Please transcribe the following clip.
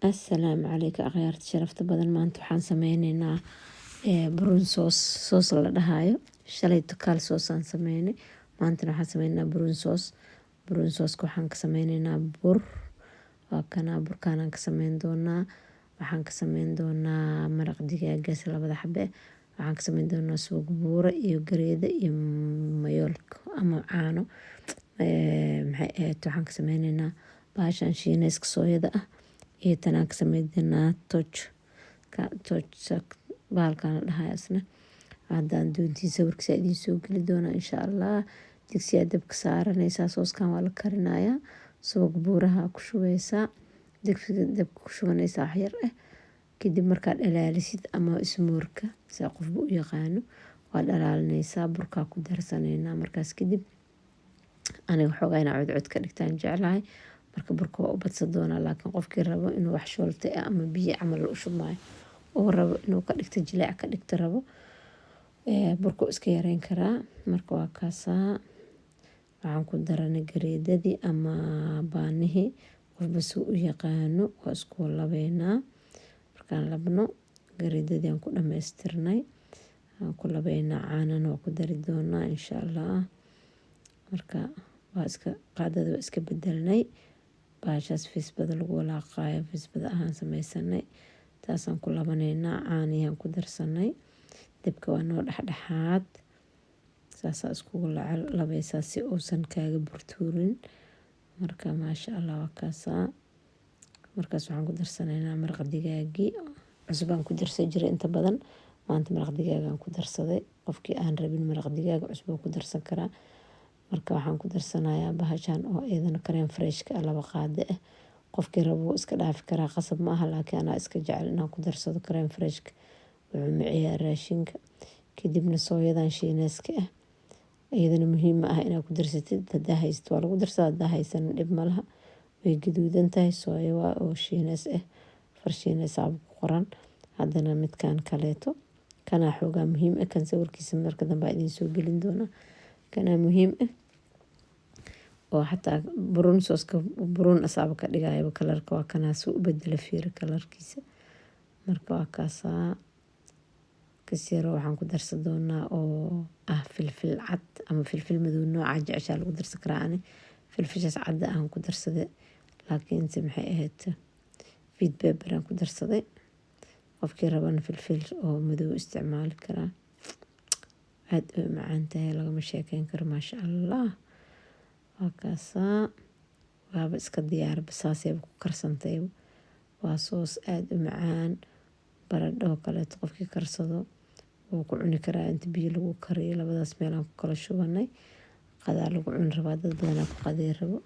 Assalaamu calaykum akhyaarta sharafta badan. Maanta waxaan sameyneynaa brown sauce, sauce la dhahayo. Shalay cawl sauce aan sameynay, maantana waxaan sameyneynaa brown sauce. Brown sauce waxaan ka sameyneynaa bur. Waa kana burkaanaan ka sameyn doonaa. Waxaan ka sameyn doonaa maraq digaagaas labada xabe. Waxaan ka sameyn doonaa subag buuro iyo gareeda iyo mayoolka ama caano. Maxay ahayd, waxaan ka sameyneynaa bahashan shiineyska sooyada ah iyo tanaan ka sameyn doonaa tofu bahalkan la dhahayo isna. Haddaan doontiin, sawirkiisa idiin soo geli doonaa, insha Allah. Digsiyaa dabka saaranaysaa, sooskan waa la karinayaa. Subag buuraha ku shubeysaa, digsiga dabka ku shubanaysaa wax yar ah. Kadib markaad dhalaalisid ama ismoorka saa qofba u yaqaano, waa dhalaalinaysaa, burkaa ku darsaneynaa. Markaas kadib aniga xoogaa inaa codcod ka dhigtaan jeclahay, marka burka waa u badsan doonaa. Laakiin qofkii rabo inuu wax shoolta ah ama biyo camal u shubmaayo uu rabo inuu ka dhigto, jileec ka dhigto rabo, burka iska yareyn karaa. Marka waa kaasaa. Waxaan ku daranay gareedadii ama baanihii, qofba suu u yaqaano. Waa isku labeynaa. Markaan labno, gareedadii aan ku dhameystirnay, aan ku labeynaa. Caanana waa ku dari doonaa, insha Allah. Marka waa iska qaadada, waa iska bedelnay. Bahashaas fisbada lagu walaaqaayo, fisbada ahaan sameysanay, taasaan ku labaneynaa. Caanihii ku darsanay, dabka waa noo dhexdhexaad. Saasaa iskugu labeysaa si uusan kaaga burtuurin. Marka maasha Allah, waa kaasaa. Markaas waxaan ku darsanaynaa maraq digaagii. Cusbaan ku darsan jiray inta badan, maanta maraq digaagaan ku darsaday. Qofkii aan rabin maraq digaaga, cusbo ku darsan karaa. Marka waxaan ku darsanayaa bahashan oo iyadana crème fraîche-ka ah, 2 qaado ah. Qofkii rabo wuu iska dhaafi karaa, qasab ma aha, laakiin anaa iska jecel inaan ku darsado crème fraîche-ka, wuxuu maciyaa raashinka. Kadibna sooyadan shiineyska ah, iyadana muhiim ma ah inaad ku darsatid. Hadaa haysid waa lagu darsadaa, hadaa haysanin dhib malaha. Way gaduudan tahay, sooya waa oo shiineys ah, far shiineys aa ku qoran. Haddana midkan kaleeto kanaa xoogaa muhiim ah. Kan sawirkiisa marka dambe idiin soo gelin doonaa. Kanaa muhiim ah oo xataa brown sauce-ka brown asaaba ka dhigayaba color-ka. Waa kanaa, suu u bedela, fiiri color-kiisa. Marka waa kaasaa. Kasyaro waxaan ku darsan doonaa oo ah filfil cad ama filfil madow, nooca jeceshaa lagu darsan karaa. Ani filfishaas cadda aan ku darsaday, laakiinse maxay ahayd, white pepper aan ku darsaday. Qofkii rabana filfil oo madow isticmaali karaa. Aada u macaan tahay, lagama sheekeyn karo. Maasha Allah, waa kaasaa. Waaba iska diyaarba, saasayba ku karsantay. Waa soos aada u macaan. Baradho oo kaleeto qofkii karsado wuu ku cuni karaa inta biyo lagu kariyo. Labadaas meel aan ku kala shubanay. Qadaa lagu cuni rabaa, dad badanaa ku qadey rabo.